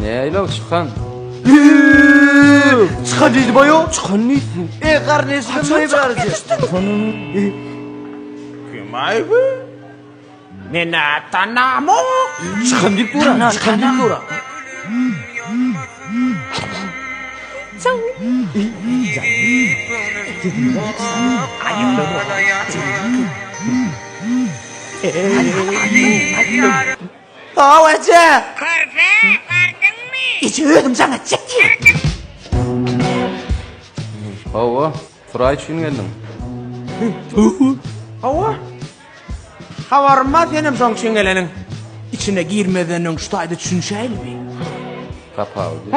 Näýlew çykan? Çykan diýdi boýu. Çykan diýdi. E garneşim ne Kim-aý bu? Men-ä tanamok. Çykan diýip dur. Çykan diýip dur. Hawa eje. Körpe, bardyňmy? Eje özüm jaň etjek diýýär. Hawa, Suraý üçin geldiň. Hawa. Habarym bar senem şoň üçin geleniň. Içine girmezden öň şu taýda düşünişäýli bir. Tapawudy.